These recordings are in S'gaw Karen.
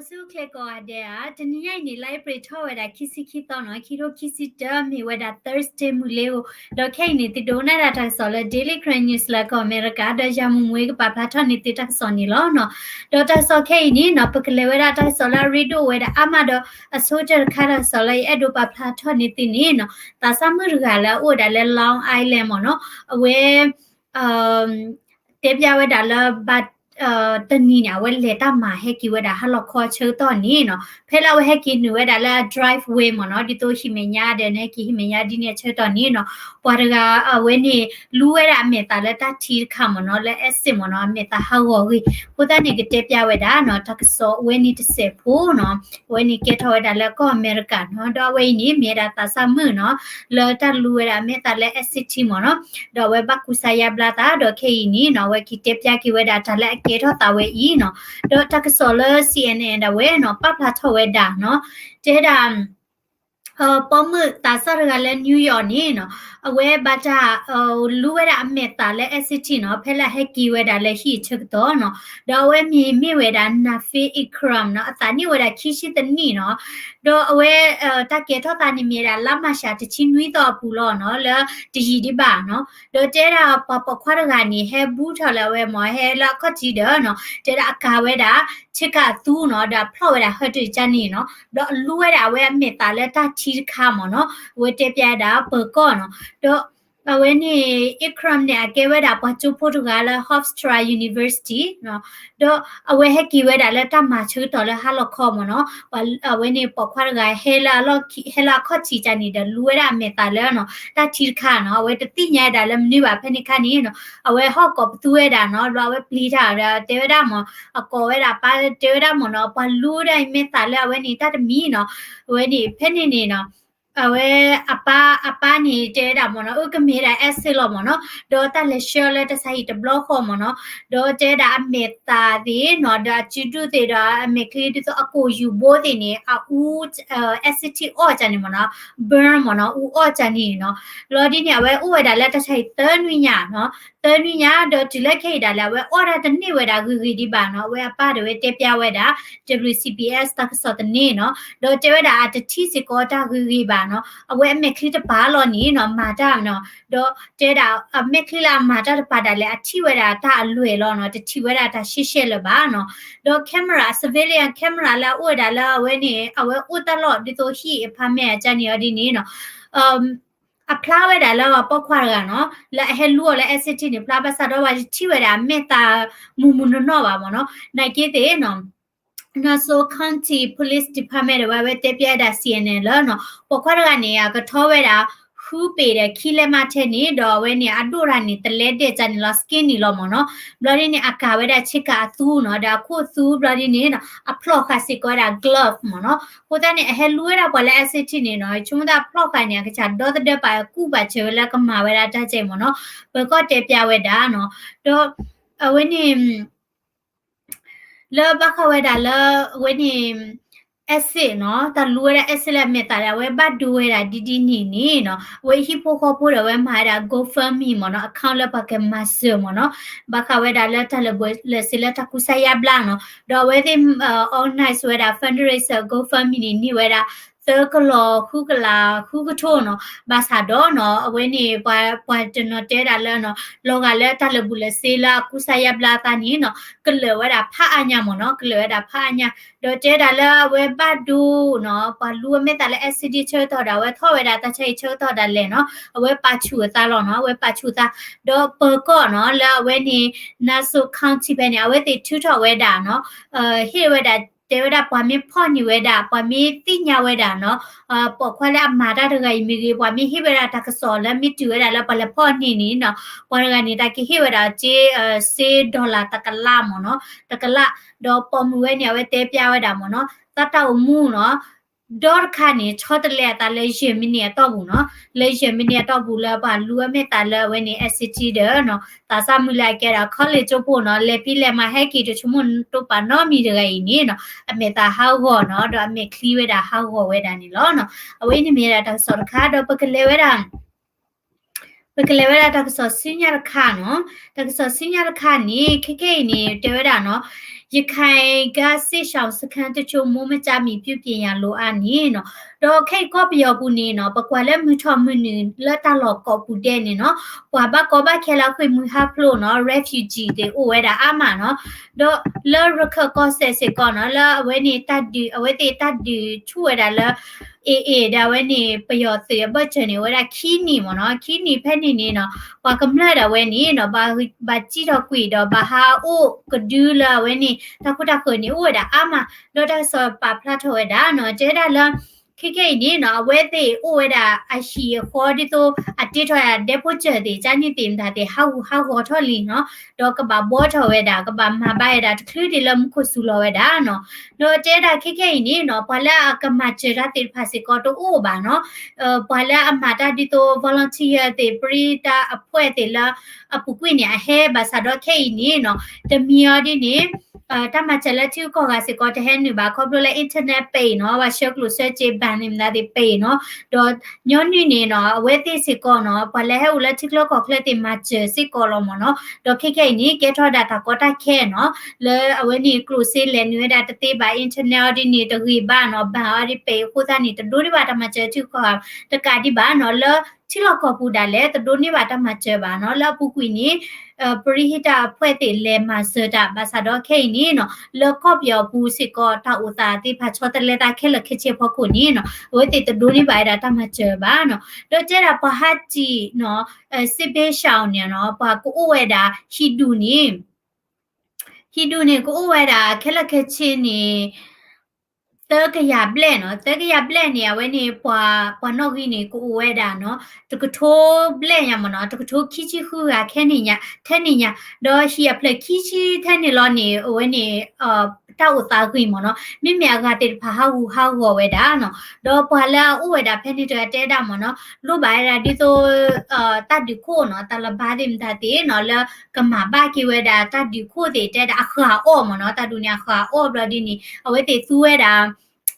ဆူၣ်ချ့ကိးဂၤဒဲးဧါ, တနံၤညါအံၤန့ၣ် လါအ့ဖြ့ၣ်ထီၣ်ဝဲဒၣ်ခံဆံခံသီနီၤ, ခံထိခံဆံတၢ မ့ၢ်ဝဲဒၣ် Thursday မုၢ်လ့ဧိၤ, ဒီးခဲအံၤန့ၣ် သုဒိကနၣ်တၢ်ကစီၣ်လၢ Daily Karen News လၢကီၢ်အမဲရကၤ, ဒီးယၤမုၢ်မူကပာ်ဖျါထီၣ်န့ၢ်သုတၢ်ကစီၣ်န့ၣ်လီၤနီၤ. ဒီးတၢ်ကစီၣ်ခဲအံၤန့ၣ်နီၤ, ပကလဲၤဝဲဒၣ်တၢ်ကစီၣ်လၢအရ့ဒိၣ်ဝဲဒၣ်အါမးဒီး အဆိကတၢၢ်တခါတၢ်ကစီၣ်လၢယအဲၣ်ဒိးပာ်ဖျါထီၣ်န့ၢ်သုန့ၣ်နီၤ, သးစၢ်မုၣ်တဂၤလၢအအိၣ်ဝဲဒၣ်လၢ Long Island မ့ၢ်နီၤ, အဝဲ တဲပျၢ်ဝဲဒၣ်လၢ ဘၣ်တနံၤန့ၣ် အဝဲလဲၤတၢ်မၤဟဲက့ၤဝဲဒၣ်ဟါလီၤခီအဆၢကတီၢ်န့ၣ်နီၤ, ဖဲလၢအဝဲဟဲက့ၤနုာ်ဝဲဒၣ်လၢအ driveway မ့ၢ်နီၤ, ဒ်သိးဟံၣ်မဲာ်ညါဒီးနဟဲက့ၤဟံၣ်မဲာ်ညါဒ်န့ၣ်အဆၢကတီၢ်န့ၣ်နီၤ, ပှၤတဂၤအဝဲန့ၣ် လူဝဲဒၣ်အမဲာ်သးလၢတၢ်ထံတခါမ့ၢ်နီၤ, လၢ acid မ့ၢ်နီၤ, အမဲာ်သးဟးဂီၤဂ့ၤ, အဃိသတးန့ၣ် ကတဲပျၢ်ဝဲဒၣ်နီၤ, တၢ်ကစီၣ်အဝဲန့ၣ်တစဲးဖိနီၤ, အဝဲန့ၣ်ကဲထီၣ်ဝဲဒၣ်လၢကီၢ်အမဲရကၤနီၤ, ဒီးအဝဲအံၤန့ၣ် မ့ၢ်ဝဲဒၣ်သးစၢ်မုၣ်နီၤ, လၢတၢ်လူဝဲဒၣ်အမဲာ်သးလၢ acid မ့ၢ်နီၤ, ဒီးအဝဲဘၣ်ကူစါယါဘျါသး, ဒီးခဲအံၤန့ၣ်နီၤ, အဝဲက့ၤတဲပျၢ်က့ၤဝဲဒၣ်တၢ်လၢအကဲထီၣ်သးဝဲအံၤနီၤ, ဒီးတၢ်ကစီၣ်လၢ C N N ဒၣ်ဝဲနီၤ, ပာ်ဖျါထီၣ်ဝဲဒၣ်နီၤ, တဲဒၣ် ပိာ်မုၣ်သးစၢ်တဂၤလၢ New York န့ၣ်နီၤ, အဝဲဘၣ်တၢ် လူဝဲဒၣ်အမဲာ်သးလၢ acid နီၤ, ဖဲလၢအဟဲက့ၤဝဲဒၣ်လၢဟံၣ်အဆၢကတီၢ်နီၤ, ဒီးအဝဲမ့ၢ်မ့ၢ်ဝဲဒၣ် Nafeem Ikram နီၤ, အသးနံၣ်အိၣ်ဝဲဒၣ်ခံဆံသၢနံၣ်နီၤ, ဒီးအဝဲ တၢ်ကဲထီၣ်သးန့ၣ်မ့ၢ်ဝဲဒၣ် လါမၢ်ၡးတဆံနွံသီအပူၤလီၤနီၤ, လၢတယံာ်ဒံးဘၣ်နီၤ, ဒီးတဲဒၣ်ပှၤပိာ်ခွါတဂၤန့ၣ် ဟဲဘူးထီၣ်လၢအဝဲမ့ၢ် ဟဲလၢအခီၣ်ထံးဒီးနီၤ, တဲဒၣ်အကၤဝဲဒၣ် ဆ့ကၤအသူနီၤ, ဒီးအဖျီၣ်ဝဲဒၣ်ဟၢတၢ်ကန့ၣ်နီၤ, ဒီးအလူဝဲဒၣ်အဝဲအမဲာ်သးလၢတၢ်ထံတခါမ့ၢ်နီၤ, အဝဲတဲပျၢ်ဝဲဒၣ်ပၢၤကီၢ်နီၤ, ဒီး အဝဲန့ၣ် Ikram န့ၣ် အကဲဝဲဒၣ်ပှၤကၠိဖိတဂၤလၢ Hofstra University နီၤ, ဒီးအဝဲဟဲက့ၤဝဲဒၣ်လၢတၢ်မၤဆၢကတီၢ်လၢဟါလီၤခီမ့ၢ်နီၤ, အဝဲန့ၣ်ပိာ်ခွါတဂၤ ဟဲလၢအခီၣ်ထံးကန့ၣ်ဒီး လူဝဲဒၣ်အမဲာ်သးလၢနီၤ, တၢ်ထံတခါနီၤ, အဝဲတသ့ၣ်ညါဝဲဒၣ်လၢမနုၤဘၣ်ဖဲန့ၣ်ခါန့ၣ်နီၤ, အဝဲဟီၣ်ကိးပသူဝဲဒၣ်နီၤ, ဘျီအဝဲပျံၤတၢ်ဒီးတဲဝဲဒၣ်မ့ၢ်, အကိးဝဲဒၣ်ပၢ်တဲဝဲဒၣ်မ့ၢ်နီၤ, ပှၤလူဝဲဒၣ်အမဲာ်သးလၢအဝဲန့ၣ်တၢ်တမံၤနီၤ, အဝဲန့ၣ်ဖဲန့ၣ်န့ၣ်နီၤ အဝဲအပၢ် အပၢ်န့ၣ်တဲဝဲဒၣ်မ့ၢ်နီၤ, အၢ ကမ့ၢ်ဒၣ် acid လီၤမ့ၢ်နီၤ, ဒီးတၢ်လဲၤဆှၢလၢတၢ်ဆါဟံၣ်တဘျီဃီမ့ၢ်နီၤ, ဒီးတဲဝဲဒၣ်အမဲာ်သးသ့ၣ်နီၤ, ဒီးအစုဒုၣ်သ့ၣ်ဒီးအမဲာ်ချံဒ်သိးအကိာ်ယူၤဘိသ့ၣ်န့ၣ် အအူ acid အီၣ်ကန့ၣ်မ့ၢ်နီၤ, burn မ့ၢ်နီၤ, အူအီၣ်ကန့ၣ်နီၤ, လီၤဒ်န့ၣ် အဝဲအိၣ်ဝဲဒၣ်လၢတၢ်ဆါဟံၣ်သၢနွံညါနီၤ, သၢနွံညါ ဒီးတုၤလၢခဲအံၤဒၣ်လဲာ် အဝဲအီၣ်တၢ်တန့ၢ်ဝဲဒၣ်ဂ့ၤဂ့ၤဒံးဘၣ်နီၤ, အဝဲအပၢ်ဒီးဝဲတဲပျၢ်ဝဲဒၣ် W C B S တၢ်ကစီၣ်သန့နီၤ, ဒီးတဲဝဲဒၣ်အတထံၣ်စ့ၢ်ကီးတၢ်ဂ့ၤဂ့ၤဘၣ်နီၤ, အဝဲအမဲာ်ချံတပၤလီၤန့ၣ်နီၤ မၤတၢ်နီၤ, ဒီးတဲဒၣ်အမဲာ်ချံလၢအမၤတၢ်တပၤဒၣ်လဲာ် အထံၣ်ဝဲဒၣ်တၢ်အလွဲၢ်လီၤနီၤ, တထံၣ်ဝဲဒၣ်တၢ်ရှဲရှဲလၢၤဘၣ်နီၤ, ဒီး camera, surveillance camera လၢအအိၣ်ဝဲဒၣ်လၢအဝဲန့ၣ် အဝဲအိၣ်တၢ်လီၢ်ဒ်သိးဟံၣ်အဖါမဲာ်အကန့ၣ်အီၤဒ်န့ၣ်နီၤ အဖျါဝဲဒၣ်လၢပိာ်ခွါတဂၤနီၤ, လၢအဟဲလူအီၤလၢ acid န့ၣ် ဖျါဘၣ်ဆၣ်ဒီးပှၤတထံၣ်ဝဲဒၣ်အမဲာ်သးမုၢ်မုၢ်နီၢ်နီၢ်ဘၣ်မ့ၢ်နီၤ, နာ်က့သ့ၣ်နီၤ, Nassau County Police Department ဒီးဝဲ အဝဲတဲပျၢ်ဝဲဒၣ် C N N လၢနီၤ, ပိာ်ခွါတဂၤန့ၣ် အကထီဝဲဒၣ် ဃုပ့ၤဒီးခံလဲမးထဲန့ၣ်, ဒီးအဝဲန့ၣ် အဒိၣ်တၢ်န့ၣ် တလဲဒဲးကန့ၣ်လီၤ, skinny လီၤမ့ၢ်နီၤ, ဘျီဒ်န့ၣ် အကၤဝဲဒၣ်ဆ့ကၤအသူနီၤ, ဒီးအခိၣ်သူဘျီဒ်န့ၣ်နီၤ, အဖျီၣ်ဃာ်စ့ၢ်ကီးဝဲဒၣ် glove မ့ၢ်နီၤ, အဃိသတးန့ၣ် အဟဲလူဝဲဒၣ်ပှၤလၢ acid န့ၣ်နီၤ, ဆိကမိၣ်သးဖျီၣ်ဃာ်န့ၣ် အကစၢ်ဒီသဒၢပာ်ကူၣ်ပာ်စၢၤဝဲလၢကမၤဝဲဒၣ်တၢ်ကဲမ့ၢ်နီၤ, ပၢၤကီၢ်တဲပျၢ်ဝဲဒၣ်နီၤ, ဒီး အဝဲန့ၣ် လၢဘၣ်ဃးဝဲဒၣ်လၢ အဝဲန့ၣ် acid နီၤ, တၢ်လူဝဲဒၣ် acid လၢအမဲာ်သးဒီး အဝဲဘၣ်ဒိဝဲဒၣ်ဒ်ဒ်န့ၣ်န့ၣ်နီၤ, အဝဲဟံၣ်ဖိဃီဖိဒီးအဝဲမၤဝဲဒၣ် GoFundMe မ့ၢ်နီၤ, account လၢပှၤကမၤစၢၤမ့ၢ်နီၤ, ဘၣ်ဃးဝဲဒၣ်လၢတၢ်လၢာ်ဘူၣ်လၢာ်စ့လၢတၢ်ကူစါယါဘျါနီၤ, ဒီးအဝဲသ့ၣ် organize ဝဲဒၣ် fundraiser GoFundMe န့ၣ် န့ၢ်ဝဲဒၣ် သၢကလီၤဃုကလးဃုကထိနီၤ, ဘၣ်ဆၣ်ဒီးနီၤ အဝဲန့ၣ် ပှၤ ပှၤတနီၤတဲဒၣ်လၢနီၤ လီၤဂာ်လၢတၢ်လၢာ်ဘူၣ်လၢာ်စ့လၢအကူစါယါဘျါအသးန့ၣ်နီၤ ကလၢာ်ဝဲဒၣ်ဖးအါညါမ့ၢ်နီၤ, ကလၢာ်ဝဲဒၣ်ဖးအါညါ, ဒီးတဲဒၣ်လၢအဝဲဘၣ်ဒိနီၤ ပှၤလူအမဲာ်သးလၢ acid ဆၢကတီၢ်ဒီး အဝဲထီၣ်ဝဲဒၣ်တၢ်ဆါဟံၣ်ဆၢကတီၢ်ဒၣ်လဲာ်နီၤ, အဝဲပာ်ဆူၣ်အသးလီၤနီၤ, အဝဲပာ်ဆူၣ်အသး, ဒီးပၢၤကီၢ်နီၤ လၢအဝဲန့ၣ် Nassau County ဖဲန့ၣ် အဝဲသ့ၣ်ထုးထီၣ်ဝဲဒၣ်နီၤ ဟ့ၣ်ဝဲဒၣ် တဲဝဲဒၣ်ပှၤမ့ၢ်ဖီၣ်န့ၢ်ဝဲဒၣ် ပှၤမ့ၢ်သ့ၣ်ညါဝဲဒၣ်နီၤ, ပိာ်ခွါလၢအမၤတၢ်တဂၤအံၤမ့ၢ်ဂ့ၤ ပှၤမ့ၢ်ဟ့ၣ်ဝဲဒၣ်တၢ်ကစီၣ်လၢမ့ၢ်တုၤဝဲဒၣ်လၢပှၤလဲၤဖီၣ်န့ၢ်န့ၣ်နီၤ, ပှၤတဂၤန့ၣ် တၢ်ကဟ့ၣ်ဝဲဒၣ်စ့ စ့ dollar တကလးမ့ၢ်နီၤ, တကလး, ဒီးပိာ်မုၣ်ဝဲန့ၣ် အဝဲတဲပျၢ်ဝဲဒၣ်မ့ၢ်နီၤ သးတၢ်အိၣ်မူနီၤ ဒီတခါန့ၣ် ဆီတလဲအသးလၢယဲၢ်မံးနံးအတီၢ်ပူၤနီၤ, လၢယဲၢ်မံးနံးအတီၢ်ပူၤလၢပှၤလူအမဲာ်သးလၢအဝဲန့ၣ် acid ဒီးနီၤ သးစၢ်မုၣ်လၢအကဲဒၣ် college ကၠိဖိနီၤ လဲၤဖံးလဲၤမၤဟဲက့ၤတဆိကမိၣ်တိာ်ပာ်နီတမံၤတဂၤအံၤန့ၣ်နီၤ အမဲာ်သးဟးဂီၤနီၤ ဒီးအမဲာ်ချံဝဲဒၣ်ဟးဂီၤဝဲဒၣ်န့ၣ်လီၤနီၤ. အဝဲအံၤန့ၣ်မ့ၢ်ဝဲဒၣ်တၢ်ကစီၣ်တခါ ဒီးပကလဲၤဝဲဒၣ် ပကလဲၤဝဲဒၣ်တၢ်ကစီၣ်ဆူညါတခါနီၤ. တၢ်ကစီၣ်ဆူညါတခါန့ၣ် ခဲခဲအံၤန့ၣ် တဲဝဲဒၣ်နီၤ, ရခိုင်ကစစ်ရှောင်စခန်းတချို့ မိုးမကျမီ ပြုပြင်ရန်လိုအပ်နေနီၤ. ဒီးခဲအံၤကီၢ်ပယီၤပူၤန့ၣ်နီၤ ပကွၢ်လၢမုၢ်ထီၣ်မုၢ်နုာ်လၢတၢ်လီၢ်ကိးပူၤဒဲးန့ၣ်နီၤ ပှၤဘၣ်ကီဘၣ်ခဲလၢအဃ့ၢ်မှံဟးဖျိးနီၤ refugee သ့ၣ်အိၣ်ဝဲဒၣ်အါမးနီၤ. ဒီးလၢရခၢၣ်ကီၢ်စဲၣ်စ့ၢ်ကီးနီၤ လၢအဝဲန့ၣ်တၢ်ဒုး အဝဲသ့ၣ်တၢ်ဒုးဆူၣ်ဝဲဒၣ်လၢ AA ဒီးအဝဲန့ၣ် ပယီၤသုးအဘၢၣ်စၢၤန့ၣ် အိၣ်ဝဲဒၣ်ခံနံၣ်မ့ၢ်နီၤ. ခံနံၣ်ဖဲန့ၣ်န့ၣ်နီၤ ပှၤကမျၢၢ်ဒၣ်ဝဲန့ၣ်နီၤ ဘၣ်စံၣ်ထီၣ်ကွံာ်ဒီး ဘၣ်ဟးအိၣ်ကဒုလၢအဝဲန့ၣ် တၢ်ခိတၢ်ဃၢၤန့ၣ် အိၣ်ဝဲဒၣ်အါမး. ဒီးတၢ်ကစီၣ်ပာ်ဖျါထီၣ်ဝဲဒၣ်နီၤ တဲဒၣ်လၢ ခဲခဲအံၤန့ၣ်နီၤ အဝဲသ့ၣ်အိၣ်ဝဲဒၣ်အဟံၣ်အဃီဒ်သိး အတ့ထီၣ်ဒဲဖိစၢၤသ့ၣ် ကၢ်န့ၣ်သ့ၣ်မတၤသ့ၣ် ဟးဂူာ်ဟးဂီၤထီၣ်လံနီၤ. ဒီးကဘၣ်ဘှီထီၣ်ဝဲဒၣ် ကဘၣ်မၤဘၣ်ဝဲဒၣ် တချုးဒံးလၢမူခိၣ်စူၤလီၤဝဲဒၣ်နီၤ. ဒီးတဲဒၣ်ခဲခဲအံၤန့ၣ်နီၤ ပှၤလၢအကမၤစၢၤတၢ်သ့ၣ်တဖၣ်စ့ၢ်ကီးတအိၣ်ဘၣ်နီၤ. ပှၤလၢအမၤတၢ်ဒ်သိး volunteer သ့ၣ် ပရံတၢ်အဖှဲၣ်သ့ၣ်လၢ အပူၤကွံာ်န့ၣ် အဟဲဘၣ်ဆၣ်ဒီးခဲအံၤန့ၣ်နီၤ တမံၤအီၤဒ်န့ၣ် တၢ်မၤစၢၤလၢထံဂုၤကီၢ်ဂၤစ့ၢ်ကီးတဟဲနုာ်ဘၣ် ခီဖျိလၢ internet ပ့ၤနီၤ ဘၣ်ဆှၢကျိၣ်ဆှၢစ့ဘၣ်န့ၣ်မတၤသ့ၣ်ပ့ၤနီၤ. ဒီးညီနုၢ်န့ၣ်နီၤ အဝဲသ့ၣ်စ့ၢ်ကီးနီၤ ပှၤလၢဟဲအိၣ်လၢထံချၢကီၢ်ချၢသ့ၣ်မၤစၢၤစ့ၢ်ကီးလီၤမ့ၢ်နီၤ. ဒီးခဲခဲအံၤန့ၣ် ကဲထီၣ်ဝဲဒၣ်တၢ်ကီတၢ်ခဲနီၤ လၢအဝဲန့ၣ်ကျိၣ်စ့လဲၤနုာ်ဝဲဒၣ်တသ့ဘၣ် internet အီၤဒ်န့ၣ် တဂ့ၤဘၣ်နီၤ ဘၣ်အီၤဒ်ပ့ၤအဃိသတးန့ၣ် တဒိးန့ၢ်ဘၣ်တၢ်မၤစၢၤထံဂုၤကီၢ်ဂၤတကးဒံးဘၣ်နီၤ လၢထံလီၢ်ကီၢ်ပူၤဒၣ်လဲာ် တဒိးန့ၢ်ဘၣ်တၢ်မၤစၢၤဘၣ်နီၤ လၢအပူၤကွံာ်န့ၣ် ပရံဟံးတၢ်အဖှဲၣ်သ့ၣ်လဲၤမၤစၢၤတၢ် ဘၣ်ဆၣ်ဒီးခဲအံၤန့ၣ်နီၤ လၢကီၢ်ပယီၤပူၤစ့ၢ်ကီး တၢ်အိၣ်သးသ့ၣ်တဖၣ်ဆီတလဲသးခဲလၢာ်ခဲဆ့အဖီခိၣ်န့ၣ်နီၤ အဝဲသ့ၣ်တဒိးန့ၢ်ဘၣ်ဝဲဒၣ်တၢ်မၤစၢၤဘၣ်နီၤ. ဒီးတဲဒၣ်ပှၤဟးစံၣ်နီၤ စစ်ဘေးရှောင်န့ၣ်နီၤ ပှၤကအိၣ်ဝဲဒၣ် ဟံၣ်ဒူၣ်န့ၣ် ဟံၣ်ဒူၣ်န့ၣ် ကအိၣ်ဝဲဒၣ်ခဲလၢာ်ခဲဆ့န့ၣ် သၢကယၤဘျဲၣ်နီၤ သၢကယၤဘျဲၣ်န့ၣ် အဝဲန့ၣ် ပှၤ ပှၤနီၣ်ဂံၢ်န့ၣ် ကအိၣ်ဝဲဒၣ်နီၤ တကထိဘျဲၣ်ညါမ့ၢ်နီၤ တကထိခံဆံဃုဂၤခဲန့ၣ်ညါ ထဲန့ၣ်ညါ ဒီးဟံၣ်အဖျၢၣ်ခံဆံထဲန့ၣ်လီၤန့ၣ် အဝဲန့ၣ် တၢ်အိၣ်သးဂ့ၤမ့ၢ်နီၤ မ့မ့ၢ်အဂၤသ့ၣ်တဖၣ်ဟးဂူာ်ဟးဂီၤဝဲဒၣ်နီၤ ဒီးပှၤလၢအအိၣ်ဝဲဒၣ်ဖဲန့ၣ်တဂၤတဲဒၣ်မ့ၢ်နီၤ လိၣ်ဘၣ်ဝဲဒၣ်ဒ်သိး တၢ်ဒုးခိၣ်နီၤ တၢ်လၢဘါသ့ၣ်မတၤသ့ၣ်နီၤ လၢကမၤဘၣ်က့ၤဝဲဒၣ်တၢ်ဒုးခိၣ်သ့ၣ် တဲဒၣ်အဃၢ်အီၣ်မ့ၢ်နီၤ တၢ်ဒုးန့ၣ်အဃၢ်အီၣ်ဘျီဒ်န့ၣ် အဝဲသ့ၣ်သူဝဲဒၣ်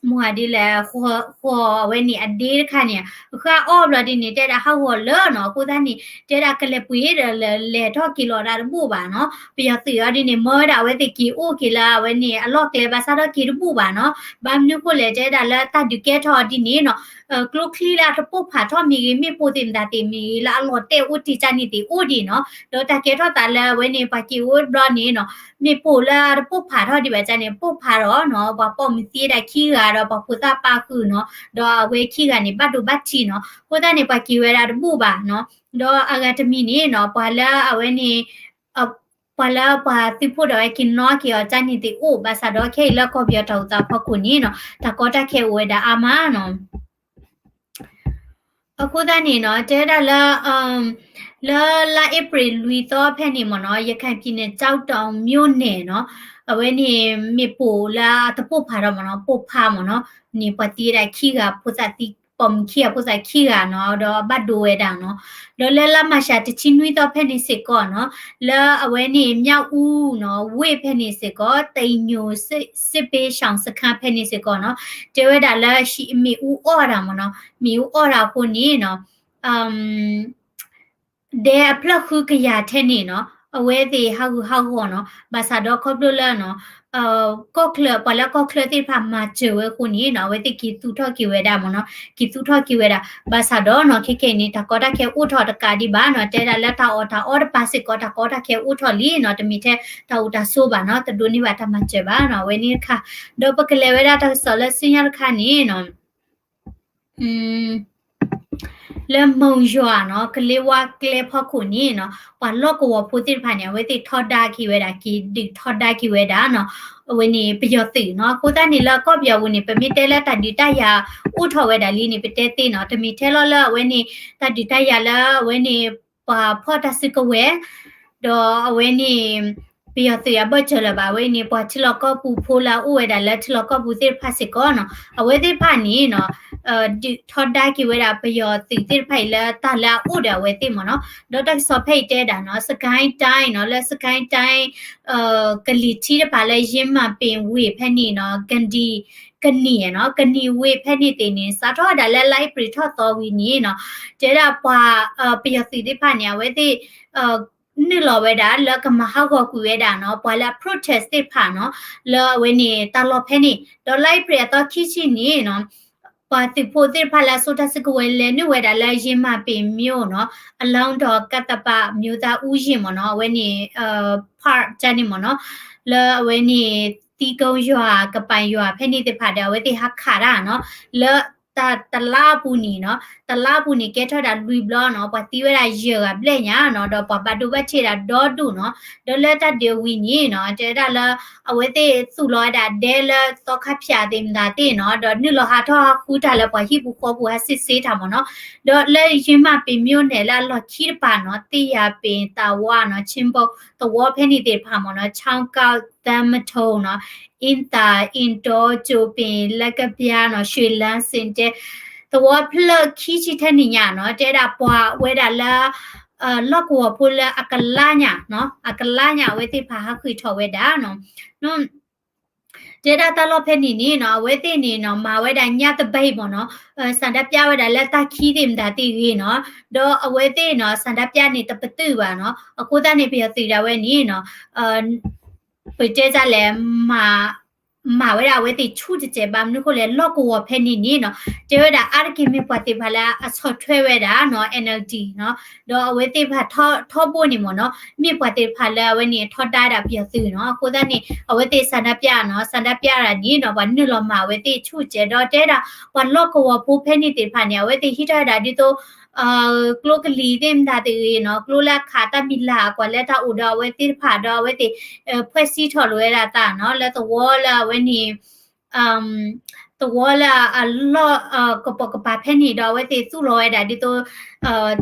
မ့ၢ်ဒ်လဲၣ် ဃီၤအဝဲန့ၣ်အဒ့တခါန့ၣ် အဃၢ်အီၣ်ဘျီဒ်န့ၣ် တဲဒၣ်ဟးဂီၤလၢနီၤ အဃိသတးန့ၣ် တဲဒၣ်ကလဲၤပှ့ၤဒီးလဲၤထီၣ်က့ၤလီၤဒၣ်တဘူၣ်ဘၣ်နီၤ ပယီၤသုးအီၤဒ်န့ၣ် မၢဝဲဒၣ်အဝဲသ့ၣ်က့ၤအိၣ်က့ၤလၢအဝဲန့ၣ် အလီၢ်ကျဲဘၣ်ဆၣ်ဒီးက့ၤတဘူၣ်ဘၣ်နီၤ ဘၣ်မနုၤဃိလဲၣ် တဲဒၣ်လၢတၢ်ဒုးကဲထီၣ်အီၤဒ်န့ၣ်နီၤ ကျိချံလၢအတပိၢ်ဖးထီၣ်မ့ၢ်ဂ့ၤ မ့ၣ်ပိၢ်သ့ၣ်မတၤသ့ၣ်မ့ၢ်ဂ့ၤလၢအလီၤတဲာ်အိၣ်တ့ၢ်ကၢ်န့ၣ်သ့ၣ်အိၣ်ဒံးနီၤ ဒီးတၢ်ကဲထီၣ်သးလၢအဝဲန့ၣ် ပှၤက့ၤအိၣ်ဘျီန့ၣ်နီၤ မ့ၣ်ပိၢ်လၢအတပိၢ်ဖးထီၣ်ဒံးဘၣ်ကၢ်န့ၣ် ပိၢ်ဖးဒီးနီၤ ပှၤပိာ်မုၣ်သံဝဲဒၣ်ခံဂၤဒီးပှၤဖိသၣ်ပာ်ဃုာ်နီၤ ဒီးအဝဲခံဂၤန့ၣ် ဘၣ်ဒိဘၣ်ထံးနီၤ အဃိသတးန့ၣ် ပှၤက့ၤဝဲဒၣ်တဘူၣ်ဘၣ်နီၤ ဒီးအဂၤတမံၤန့ၣ်နီၤ ပှၤလၢအဝဲန့ၣ် ပှၤလၢပှၤသုးဖိဒီးဝဲက့ၤနီၣ်က့ၤအီၤကၢ်န့ၣ်သ့ၣ်အိၣ် ဘၣ်ဆၣ်ဒီးခဲအံၤလၢကီၢ်ပယီၤတၢ်အိၣ်သးဖီခိၣ်န့ၣ်နီၤ တၢ်ကီတၢ်ခဲအိၣ်ဝဲဒၣ်အါမးနီၤ အဃိသတးန့ၣ်နီၤ တဲဝဲဒၣ်လၢ လၢလါအ့ဖြ့ၣ်လွံၢ်သီဖဲန့ၣ်မ့ၢ်နီၤ ရခိုင်ပြည်နယ် ကျောက်တောင်မြို့နယ်နီၤ အဝဲန့ၣ် မ့ၣ်ပိၢ်လၢအတပိၢ်ဖးထီၣ်မ့ၢ်နီၤ ပိၢ်ဖးမ့ၢ်နီၤ န့ၣ်ပှၤသံဝဲဒၣ်ခံဂၤ ဖိသၣ်သံ ပိာ်မုၣ်ခံဂၤ ဖိသၣ်ခံဂၤနီၤ ဒီးဘၣ်ဒိဝဲဒၣ်နီၤ ဒီးလၢလါမၢ်ၡးတဆံနွံသီဖဲန့ၣ်စ့ၢ်ကီးနီၤ လၢအဝဲန့ၣ် မြောက်ဦးနီၤ ဝ့ၢ်ဖဲန့ၣ်စ့ၢ်ကီး တိမ်ညိုစစ် စစ်ဘေးရှောင်စခန်း ဖဲန့ၣ်စ့ၢ်ကီးနီၤ တဲဝဲဒၣ်လၢ မ့ၣ်အူအီၣ်တၢ်မ့ၢ်နီၤ မ့ၣ်အူအီၣ်တၢ်အဃိန့ၣ်နီၤ ဒဲအဖျၢၣ်ဃုကယၤထဲန့ၣ်နီၤ အဝဲသ့ၣ်ဟးဂူာ်ဟးဂီၤနီၤ ဘၣ်ဆၣ်ဒီးခီဖျိလၢ ကီၢ်ချၢ ပှၤလၢကီၢ်ချၢသ့ၣ်တဖၣ်မၤစၢၤဝဲအဃိန့ၣ်နီၤ အဝဲသ့ၣ်က့ၤသူၣ်ထီၣ်က့ၤဝဲဒၣ်မ့ၢ်နီၤ က့ၤသူၣ်ထီၣ်က့ၤဝဲဒၣ် ဘၣ်ဆၣ်ဒီးနီၤ ခဲခဲအံၤန့ၣ် တၢ်ကီတၢ်ခဲအိၣ်ထီၣ်တကးဒံးဘၣ်နီၤ တဲဒၣ်လၢတၢ်အီၣ်တၢ်အီတပၤစ့ၢ်ကီး တၢ်ကီတၢ်ခဲအိၣ်ထီၣ်လံနီၤ တမ့ၢ်ထဲတၢ်အိၣ်တၢ်ဆိးဘၣ်နီၤ တဒိးန့ၢ်ဘၣ်တၢ်မၤစၢၤဘၣ်နီၤ အဝဲန့ၣ်တခါ ဒီးပကလဲၤဝဲဒၣ်တၢ်ကစီၣ်လၢဆူညါတခါန့ၣ်နီၤ လၢမုံရွာနီၤ ကလ့ဝါကျဲဖီခိၣ်န့ၣ်နီၤ ပှၤလီၢ်ကဝီၤဖိသ့ၣ်တဖၣ်န့ၣ် အဝဲသ့ၣ်ထီဒါက့ၤဝဲဒၣ် က့ၤဒုးထီဒါက့ၤဝဲဒၣ်နီၤ အဝဲန့ၣ်ပယီၤသုးနီၤ အဃိသတးန့ၣ်လၢကီၢ်ပယီၤပူၤန့ၣ် ပမ့ၢ်တဲလၢတၢ်ဒုးတၢ်ယၤအိၣ်ထီၣ်ဝဲဒၣ်လံန့ၣ် ပတဲသ့နီၤ တမ့ၢ်ထဲလီၤလၢအဝဲန့ၣ် တၢ်ဒုးတၢ်ယၤလၢအဝဲန့ၣ် ပှၤဖီၣ်တၢ်စုကဝဲၤ ဒီးအဝဲန့ၣ် ပယီၤသုးအဘၢၣ်စၢၤလၢၤဘၣ် အဝဲန့ၣ် ပှၤထံလီၢ်ကီၢ်ပူၤဖိလၢအအိၣ်ဝဲဒၣ်လၢထံလီၢ်ကီၢ်ပူၤသ့ၣ်တဖၣ်စ့ၢ်ကီးနီၤ အဝဲသ့ၣ်တဖၣ်န့ၣ်နီၤ ဒုးထီဒါက့ၤဝဲဒၣ်ပယီၤသုးသ့ၣ်တဖၣ်အံၤလၢတၢ်လၢအအိၣ်ဒီးအဝဲသ့ၣ်မ့ၢ်နီၤ ဒီးတၢ်ကစီၣ်ဖဲအံၤတဲဒၣ်နီၤ စစ်ကိုင်းတိုင်းနီၤ လၢ စစ်ကိုင်းတိုင်း ကလံၤထံးတပၤလၢယင်းမာပင်ဝ့ၢ်ဖဲန့ၣ်နီၤ ကနံၤ ကနံၤနီၤ ကနံၤဝ့ၢ်ဖဲန့ၣ်သ့ၣ်န့ၣ် စးထီၣ်ဝဲဒၣ်လၢလါအ့ဖြ့ၣ်ထီၣ်သီဝံၤန့ၣ်နီၤ တဲဒၣ်ပှၤ ပယီၤသုးသ့ၣ်တဖၣ်န့ၣ် အဝဲသ့ၣ် နုာ်လီၤဝဲဒၣ်လၢကမၤဟးဂီၤကွံာ်ဝဲဒၣ်နီၤ ပှၤလၢအ protest သ့ၣ်တဖၣ်နီၤ လၢအဝဲန့ၣ်တၢ်လီၢ်ဖဲန့ၣ် ဒီးလါအ့ဖြ့ၣ်အသီခံဆံန့ၣ်နီၤ ပှၤသုးဖိသ့ၣ်တဖၣ်လၢအဆိတၢ်စုကဝဲၤလဲၤနုာ်ဝဲဒၣ်လၢယ့မၤပ့ၤမျိၣ်နီၤ အလီၢ်ဒီးကသပၤ မျိုးသားဥယျာဉ်မ့ၢ်နီၤ အဝဲန့ၣ် park န့ၣ်မ့ၢ်နီၤ လၢအဝဲန့ၣ် သံကုန်းရွာ ကပၤယွၤဖဲန့ၣ်သ့ၣ်တဖၣ်ဒီး အဝဲသ့ၣ်ဟးခးတၢ်နီၤ လၢ တလါအပူၤန့ၣ်နီၤ တလါအပူၤန့ၣ် ကဲထီၣ်ဝဲဒၣ်လွံၢ်ဘျီနီၤ ပှၤသံဝဲဒၣ်ယဲၢ်ဂၤဘျဲၣ်ညါနီၤ ဒီးပှၤဘၣ်ဒိဘၣ်ထံးဒၣ်ဒီဒူၣ်နီၤ ဒီးလၢတၢ်ဒုးအဝံၤန့ၣ်နီၤ တဲဝဲဒၣ်လၢ အဝဲသ့ၣ်သူၣ်လီၤဝဲဒၣ်ဒဲလၢသီခါဖၠးသ့ၣ်မတၤသ့ၣ်နီၤ ဒီးနုာ်လီၤဟးထီၣ်ဟးဃုတၢ်လၢပှၤဟံၣ်ပူၤဃီပူၤဟးစ့ၣ်စ့ၣ်တၢ်မ့ၢ်နီၤ ဒီးလၢယ့မၤပ့ၤမျိၣ်န့ၣ် လၢအလီၢ်ခံတပၤနီၤ သ့ၣ်ယၤပ့ၤသးဝါနီၤ ခၠ့ဘိၣ်သဝီဖဲန့ၣ်သ့ၣ်တဖၣ်မ့ၢ်နီၤ ချီကၣ်သၢမထိနီၤ အ့ၣ်သၣ် အ့ၣ်တီ ကၠိၤပ့ၤ လၢကပျၢ်နီၤ ရွှေလန်း စ့ၣ်တဲ သဝီဖျၢၣ်ခံဆံထဲန့ၣ်ညါနီၤ တဲဒၣ်ပှၤဝဲဒၣ်လၢ လီၢ်ကဝီၤဖိလၢအကလါညါနီၤ အကလါညါအဝဲသ့ၣ်တဖၣ်ဟးဃုထီၣ်ဝဲဒၣ်နီၤ တဲဒၣ်တၢ်လီၢ်ဖဲန့ၣ်န့ၣ်နီၤ အဝဲသ့ၣ်န့ၣ်နီၤ မၤဝဲဒၣ်ညါတဘ့ၣ်မ့ၢ်နီၤ ဆန္ဒပြဝဲဒၣ်လၢတၢ်ခံသ့ၣ်မတၤသ့ၣ်ဂ့ၤနီၤ ဒီးအဝဲသ့ၣ်နီၤ ဆန္ဒပြန့ၣ်တပတုာ်ဘၣ်နီၤ အဃိသတးန့ၣ် ပယီၤသုးဒၣ်ဝဲန့ၣ်နီၤ ပတဲတၢ်လဲၣ် မၤဝဲဒၣ်အဝဲသ့ၣ်ဆူၣ်တစဲးဘၣ် မနုၤဃိလဲၣ် လီၢ်ကဝီၤဖဲန့ၣ်န့ၣ်နီၤ တဲဝဲဒၣ်အါတက့ၢ်မ့ၢ်ပှၤသ့ၣ်တဖၣ်လၢအဆီၣ်ထွဲဝဲဒၣ်နီၤ NLD နီၤ ဒီးအဝဲသ့ၣ်တဖၣ်ထီဘိန့ၣ်မ့ၢ်နီၤ မ့ၢ်ပှၤသ့ၣ်တဖၣ်လၢအဝဲန့ၣ်ထီဒါဒၣ်ပယီၤသုးနီၤ အဃိသတးန့ၣ် အဝဲသ့ၣ်ဆန္ဒပြနီၤ ဆန္ဒပြဒၣ်န့ၣ်နီၤ ပှၤနုာ်လီၤမၤအဝဲသ့ၣ်ဆူၣ်စဲး ဒီးတဲဒၣ် ပှၤလီၢ်ကဝီၤဖိဖဲန့ၣ်သ့ၣ်တဖၣ်န့ၣ် အဝဲသ့ၣ်ဟံးထီၣ်ဝဲဒၣ်ဒ်သိး ကျိကလံၤသ့ၣ်မတၤသ့ၣ်ဂ့ၤနီၤ ကျိလၢအခးတၢ်မံၤလၢ်အကွၢ်လၢတၢ်အိၣ်ဒီးအဝဲသ့ၣ်တဖၣ်ဒီးအဝဲသ့ၣ် ဖှဲးစံထီၣ်လိာ်ဝဲဒၣ်သးနီၤ လၢသဝီလၢအဝဲန့ၣ် သဝီလၢအလီၢ် ကပိာ်ကပၤဖဲန့ၣ်ဒီးအဝဲသ့ၣ်သူၣ်လီၤဝဲဒၣ်ဒ်သိး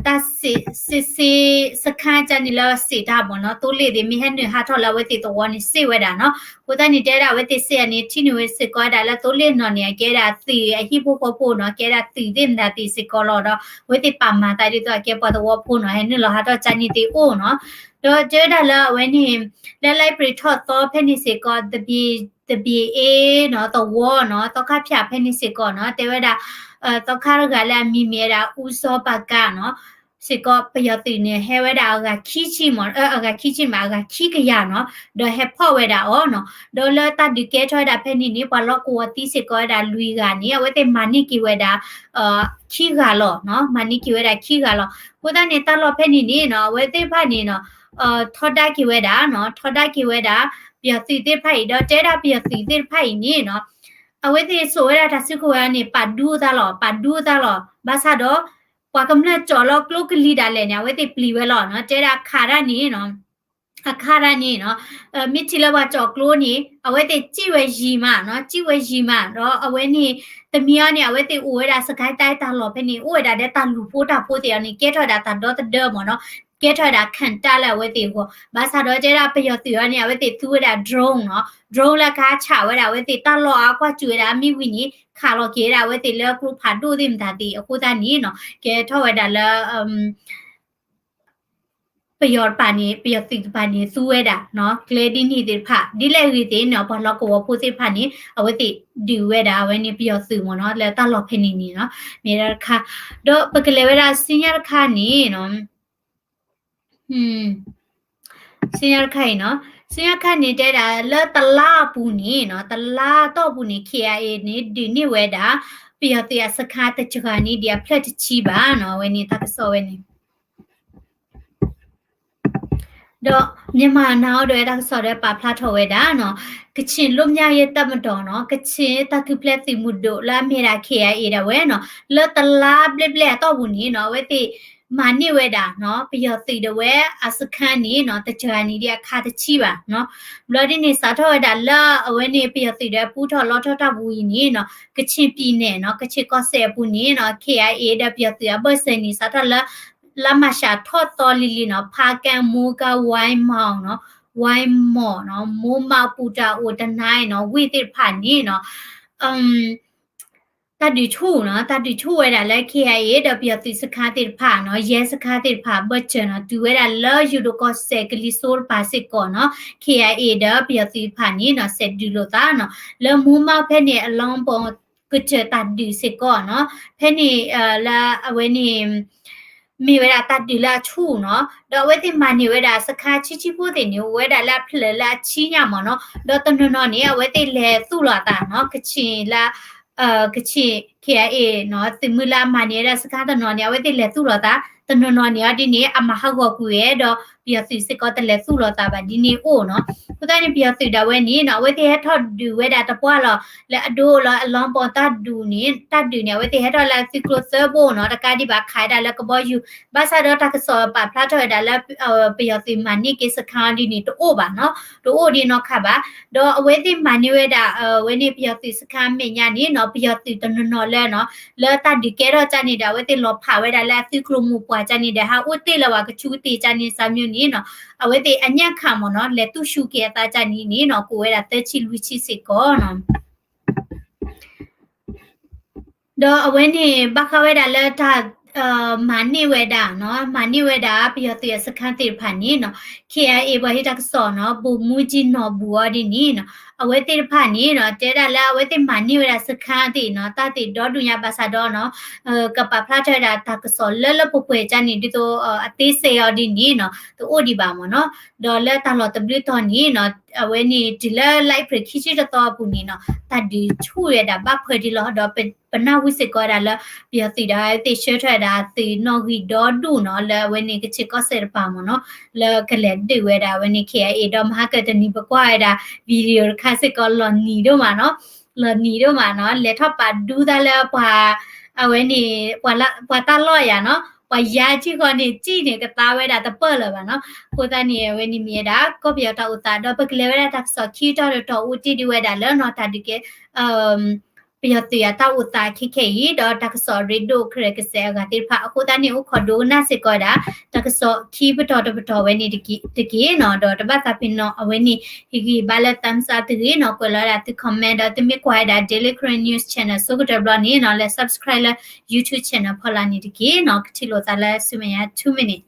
တၢ်စ့စ့ စခါကန့ၣ်လၢစ့ၣ်တၢ်မ့ၢ်နီၤ သိလ့ၣ်သ့ၣ်မ့ၢ်ဟဲနုာ်ဟးထီၣ်လၢအဝဲသ့ၣ်သဝီန့ၣ်စ့ၣ်ဝဲဒၣ်နီၤ အဃိသတးန့ၣ် တဲဒၣ်အဝဲသ့ၣ်စ့ၣ်အန့ၣ် ထံၣ်န့ၢ်ဝဲစ့ၢ်ကီးဝဲဒၣ်လၢသိလ့ၣ်နီၤန့ၣ် အကဲဒၣ်သုးအဟံၣ်ဖိဃီဖိနီၤ ကဲဒၣ်သုးသ့ၣ်မတၤသ့ၣ်စ့ၢ်ကီးလီၤဒီး အဝဲသ့ၣ်ပာ်မၤသးဒ်သိးအကဲပှၤသဝီဖိနီၤ ဟဲနုာ်လီၤဟးထီၣ်ကန့ၣ်သ့ၣ်အိၣ်နီၤ ဒီးတဲဝဲဒၣ်လၢအဝဲန့ၣ် လၢလါအ့ဖြ့ၣ်ထီၣ်သီဖဲန့ၣ်စ့ၢ်ကီး သဘ့ၣ်အ့နီၤ သဝီနီၤ သီခါဖၠးဖဲန့ၣ်စ့ၢ်ကီးနီၤ တဲဝဲဒၣ် သီခါတဂၤလၢအမံၤမ့ၢ်ဝဲဒၣ် အူစီၤပၤကၤနီၤ စ့ၢ်ကီးပယီၤသုးန့ၣ် ဟဲဝဲဒၣ်အဂၤခံဆံမ့ၢ် အဂၤခံဆံမ့ၢ် အဂၤခံကယၤနီၤ ဒီးဟဲဖီၣ်ဝဲဒၣ်အီၤနီၤ ဒီးလၢတၢ်ဒုးကဲထီၣ်ဝဲဒၣ်ဖဲန့ၣ်န့ၣ် ပှၤလီၢ်ကဝီၤသံစ့ၢ်ကီးဝဲဒၣ်လွံၢ်ဂၤန့ၣ် အဝဲသ့ၣ်မၤန့ၢ်က့ၤဝဲဒၣ် ခံဂၤလီၤနီၤ မၤန့ၢ်က့ၤဝဲဒၣ်ခံဂၤလီၤ အဃိသတးန့ၣ် တၢ်လီၢ်ဖဲန့ၣ်န့ၣ်နီၤ အဝဲသ့ၣ်တဖၣ်န့ၣ်နီၤ ထီဒါက့ၤဝဲဒၣ်နီၤ ထီဒါက့ၤဝဲဒၣ် ပယီၤသုးသ့ၣ်တဖၣ်အံၤ ဒီးတဲဒၣ်ပယီၤသုးသ့ၣ်တဖၣ်အံၤန့ၣ်နီၤ အဝဲသ့ၣ်စိာ်ဝဲဒၣ်တၢ်စုကဝဲၤန့ၣ် ပာ်ဒူသးလီၤ ပာ်ဒူသးလီၤ ဘၣ်ဆၣ်ဒီး ပှၤကမျၢၢ်ကၠီၤလီၤကျိကလံၤဒၣ်လဲာ်န့ၣ် အဝဲသ့ၣ်ပျံၤဝဲလီၤနီၤ တဲဒၣ်အခးတၢ်န့ၣ်နီၤ အခးတၢ်န့ၣ်နီၤ မ့ၢ်ထံၣ်လၢပှၤကၠီၤကျိန့ၣ် အဝဲသ့ၣ်စံၣ်ဝဲယံၤမးနီၤ စံၣ်ဝဲယံၤမး ဒီးအဝဲန့ၣ် တမံၤအီၤန့ၣ် အဝဲသ့ၣ်အိၣ်ဝဲဒၣ် စကဲတၢ်တၢ်လီၢ်ဖဲန့ၣ် အိၣ်ဝဲဒၣ်ဒီးတၢ်လူၤဖိတၢ်ဖိသ့ၣ်အီၤန့ၣ် ကဲထီၣ်ဝဲဒၣ်တၢ်ဒီသဒၢမ့ၢ်နီၤ ကဲထီၣ်ဝဲဒၣ် ခံတပ် လၢအဝဲသ့ၣ်အဂီၢ် ဘၣ်ဆၣ်ဒီးတဲဒၣ်ပယီၤသုးအီၤန့ၣ် အဝဲသ့ၣ်သူဝဲဒၣ် drone နီၤ drone လၢကဟးဆှးဝဲဒၣ် အဝဲသ့ၣ်တၢ်လီၢ်အါကွၢ်စူၣ်ဝဲဒၣ်အမ့ၢ်ဝံၤန့ၣ် ခးလီၤက့ၤဝဲဒၣ်အဝဲသ့ၣ်လၢကျိဖးဒိၣ်သ့ၣ်မတၤသ့ၣ် အဃိသတးန့ၣ်နီၤ ကဲထီၣ်ဝဲဒၣ်လၢ ပယီၤတပၤန့ၣ် ပယီၤသုးတပၤန့ၣ် သူဝဲဒၣ်နီၤ ကျဲဒ်န့ၣ်သ့ၣ်တဖၣ် ဒ်လဲၣ်ဂ့ၤသ့ၣ်နီၤ ပှၤလီၢ်ကဝီၤဖိသ့ၣ်တဖၣ်န့ၣ် အဝဲသ့ၣ်ဒုးဝဲဒၣ် အဝဲန့ၣ်ပယီၤသုးမ့ၢ်နီၤ လၢတၢ်လီၢ်ဖဲန့ၣ်န့ၣ်နီၤ မ့ၢ်ဒၣ်တခါ ဒီးပကလဲၤဝဲဒၣ်ဆူညါတခါန့ၣ်နီၤ ဆူညါတခါအံၤနီၤ ဆူညါတခါန့ၣ် တဲဒၣ်လၢတလါအပူၤန့ၣ်နီၤ တလါတီၢ်ပူၤန့ၣ် ခ့ၣ်အဲၣ်အ့ၣ်န့ၣ် ဒုးန့ၢ်ဝဲဒၣ် ပယီၤသုးအစခါတစှၤန့ၣ် ဒ်အဖျၢၣ်တဆံဘၣ်နီၤ အဝဲန့ၣ်တၢ်ကစီၣ်ဝဲန့ၣ် ဒီး မြန်မာ နား အိၣ်ဒီးတၢ်ကစီၣ်ဒီးပာ်ဖျါထီၣ်ဝဲဒၣ်နီၤ ကချင်လွတ်မြောက်ရေးတပ်မတော်နီၤ ကချင်တၢ်ထူၣ်ဖျဲးသုးမုၢ်ဒိၣ်လၢအမ့ၢ်ဒၣ် ခ့ၣ်အဲၣ်အ့ၣ် ဒၣ်ဝဲနီၤ လၢတလါဘျဲၣ်ဘျဲၣ်အတီၢ်ပူၤန့ၣ်နီၤ အဝဲသ့ၣ်မၤန့ၢ်ဝဲဒၣ်နီၤ ပယီၤသုးဒၣ်ဝဲအစခါန့ၣ်နီၤ တစှၤန့ၣ်ဒ်အခါတဆံဘၣ်နီၤ ဘျီဒ်န့ၣ် စးထီၣ်ဝဲဒၣ်လၢအဝဲန့ၣ် ပယီၤသုးဒီးပူထီၣ်လီထီၣ်တၢ်ပူၤအံၤန့ၣ်နီၤ ကချင်ပြည်နယ်နီၤ ကချင်ကီၢ်စဲၣ်အပူၤန့ၣ်နီၤ ခ့ၣ်အဲၣ်အ့ၣ် ဒီးပယီၤသုးအဘၢၣ်စၢၤန့ၣ် စးထီၣ်လၢ လါမၤရှးထီၣ်သီလံၤလံၤနီၤ ဖားကန့် မိုးကောင်း ဝိုင်းမော်နီၤ ဝိုင်းမော်နီၤ မိုးမောက် ပူတာအို တနိုင်းနီၤ ဝ့ၢ်သ့ၣ်တဖၣ်န့ၣ်နီၤ တၢ်ဒုးဆူၣ်နီၤ တၢ်ဒုးဆူၣ်ဝဲဒၣ်လၢ ခ့ၣ်အဲၣ်အ့ၣ် ဒီးပယီၤသုးစခါသ့ၣ်တဖၣ်နီၤ ရဲစခါသ့ၣ်တဖၣ် ဘၢၣ်စၢၤနီၤ တုၤဝဲဒၣ်လၢယိၤဒိၣ်ကီၢ်စဲၣ် ကလံၤစိးတပၤစ့ၢ်ကီးနီၤ ခ့ၣ်အဲၣ်အ့ၣ် ဒီးပယီၤသုးတဖၣ်န့ၣ်နီၤ စဲးဒုးလိာ်သးနီၤ လၢမိုးမောက်ဖဲန့ၣ် အလောင်းပုံ ကစၢၢ်တၢ်ဒုးစ့ၢ်ကီးနီၤ ဖဲန့ၣ် လၢအဝဲန့ၣ် မ့ၢ်ဝဲဒၣ်တၢ်ဒုးလၢအဆူၣ်နီၤ, ဒီးအဝဲသ့ၣ်မၤန့ၢ်ဝဲဒၣ်စခါဆံဆံဖိသ့ၣ်န့ၣ် အိၣ်ဝဲဒၣ်လၢအဖျၢၣ်လၢအဆံညါမ့ၢ်နီၤ, ဒီးတနီၤနီၤန့ၣ် အဝဲသ့ၣ်လဲၤသူၣ်လီၤအသးနီၤ, ကချ့ၣ်လၢ ကချ့ၣ် KIA နီၤ, သုးမုၢ်လၢအမၤန့ၢ်ဝဲဒၣ်စခါတနီၤန့ၣ် အဝဲသ့ၣ်လဲၤသူၣ်လီၤသး, တနီၤနီၤန့ၣ်အီၤဒ်န့ၣ် အမၤဟးဂီၤကွံာ်ဝဲဒီး ပယီၤသုးစ့ၢ်ကီးတလဲၤသူၣ်လီၤသးဘၣ် ဒ်န့ၣ်အိၣ်နီၤ. အဃိသတးန့ၣ် ပယီၤသုးဒၣ်ဝဲန့ၣ်နီၤ အဝဲသ့ၣ်ဟဲထီၣ်ဒုးဝဲဒၣ်တပှၢ်လီၤ လၢအဒိလီၤအလီဘီတၢ်ဒုးန့ၣ် တၢ်ဒုးန့ၣ် အဝဲသ့ၣ်ဟဲထီၣ်လၢအသုးကျိၤသၢဘိနီၤ, တကးဒံးဘၣ်ခးဝဲဒၣ်လၢကဘီယူၤ, ဘၣ်ဆၣ်ဒီးတၢ်ကစီၣ်ပာ်ဖျါထီၣ်ဝဲဒၣ်လၢ ပယီၤသုးမၤန့ၢ်က့ၤစခါဒ်န့ၣ်တအိၣ်ဘၣ်နီၤ, တအိၣ်ဒ်နီတခါဘၣ်. ဒီးအဝဲသ့ၣ်မၤန့ၢ်ဝဲဒၣ် ဝဲန့ၣ်ပယီၤသုးစခါအမဲာ်ညါန့ၣ်နီၤ, ပယီၤသုးတနီၤနီၤလၢနီၤ လၢတၢ်ဒုးကဲထီၣ်ကၢ်န့ၣ်ဒီး အဝဲသ့ၣ်လီၤဖးဝဲဒၣ်လၢအသုးကျိၤမိၢ်ပှၢ်ကၢ်န့ၣ်ဒီး ဟးအိၣ်တ့ၢ်လၢၤဝဲကဆူကတ့ၢ်ကၢ်န့ၣ် စၢ်မၠိန့ၣ်နီၤ, အဝဲသ့ၣ်အညံ့ခါမ့ၢ်နီၤ လဲၤသူၣ်ဆူၣ်က့ၤအသးကၢ်န့ၣ်န့ၣ်နီၤ ကအိၣ်ဝဲဒၣ်သၢဆံလွံၢ်ဆံစ့ၢ်ကီးနီၤ. ဒီးအဝဲန့ၣ် ဘၣ်ဃးဝဲဒၣ်လၢတၢ် မၤန့ၢ်ဝဲဒၣ်နီၤ, မၤန့ၢ်ဝဲဒၣ်ပယီၤသုးအစခါသ့ၣ်တဖၣ်န့ၣ်နီၤ, KIA ပှၤဟ့ၣ်တၢ်ကစီၣ်နီၤ ဗိုလ်မှူးကြီးနော်ဘူအီၤဒ်န့ၣ်နီၤ, အဝဲသ့ၣ်တဖၣ်န့ၣ်နီၤ တဲဒၣ်လၢအဝဲသ့ၣ်မၤန့ၢ်ဝဲဒၣ်စခါသ့ၣ်နီၤ တၢ်သ့ၣ်ဒီဒူၣ်ညါဘၣ်ဆၣ်ဒီးနီၤ ကပာ်ဖျါထီၣ်ဝဲဒၣ်တၢ်ကစီၣ်လၢလၢပှဲၤပှဲၤကၢ်န့ၣ် ဒ်သိးအသေးစိတ်အီၤဒ်န့ၣ်နီၤ တအိၣ်ဒံးဘၣ်မ့ၢ်နီၤ. ဒီးလၢတၢ်လီၢ်တဘျုးတီၤန့ၣ်နီၤ အဝဲန့ၣ်တုၤလၢ လါအ့ဖြ့ၣ်ခံဆံတသီအပူၤန့ၣ်နီၤ တၢ်ဒုးဆူၣ်ဝဲဒၣ်ဘၣ်ဖှဲးဒံးလီၤ. ဒီးပနၢ်ဟူစ့ၢ်ကီးဝဲဒၣ်လၢ ပယီၤသုးဒီးအဝဲသ့ၣ်ဆှၢထီၣ်ဝဲဒၣ် သုးနီၣ်ဂံၢ်ဒီဒူၣ်နီၤ လၢအဝဲန့ၣ်ကချ့ၣ်ကီၢ်စဲၣ်တပၤမ့ၢ်နီၤ လၢကလဲၤဒုးဝဲဒၣ်အဝဲန့ၣ် KIA ဒီးမဟါကတနံၤပကွၢ်ဝဲဒၣ် video တခါစ့ၢ်ကီး လီၤနံၤဒိၣ်မးနီၤ, လီၤနံၤဒိၣ်မးနီၤ လဲၤထီၣ်ပာ်ဒူသးလၢပှၤ အဝဲန့ၣ် ပှၤတၢ်လီၢ်ယၤနီၤ ပှၤယါကံၢ်ဃီန့ၣ် စံၣ်န့ၣ်ကသါဝဲဒၣ်တပၢၢ်လၢၤဘၣ်နီၤ. အဃိသတးန့ၣ် အဝဲန့ၣ်မ့ၢ်ဝဲဒၣ် ကီၢ်ပယီၤတၢ်အိၣ်သး ဒီးပကလဲၤဝဲဒၣ်တၢ်ကစီၣ်ခံတီၤတတီၤအိၣ်တ့ၢ်ဒံးဝဲဒၣ်လၢနီၤ တၢ်ဒုးကဲ ပယီၤသုးအတၢ်အိၣ်သးခဲခဲအံၤ ဒီးတၢ်ကစီၣ်ရ့ဒိၣ်ခဲကစဲးအဂၤသ့ၣ်တဖၣ် အဃိသတးန့ၣ် အိၣ်ခိးဒိကနၣ်စ့ၢ်ကီးဝဲဒၣ် တၢ်ကစီၣ်ခံပတီၢ်တပတီၢ်ဝဲန့ၣ်တက့ၢ်နီၤ. ဒီးတဘၣ်သးဖဲနီၤ အဝဲန့ၣ် ဟ့ၣ်ဂံၢ်ဘါလၢ thumbs up တဂ့ၤနီၤ ကွဲးလီၤဝဲဒၣ်သု comment ဒီးသုမ့ၢ်ကွၢ်ဝဲဒၣ် Daily Karen News Channel ဆိကတၢၢ်ဘျီန့ၣ်နီၤ လဲၤ subscribe လၢ YouTube channel ဖီလာ်န့ၣ်တက့ၢ်နီၤ. ကထံၣ်လိာ်သးလၢဆူမဲာ်ညါ two minute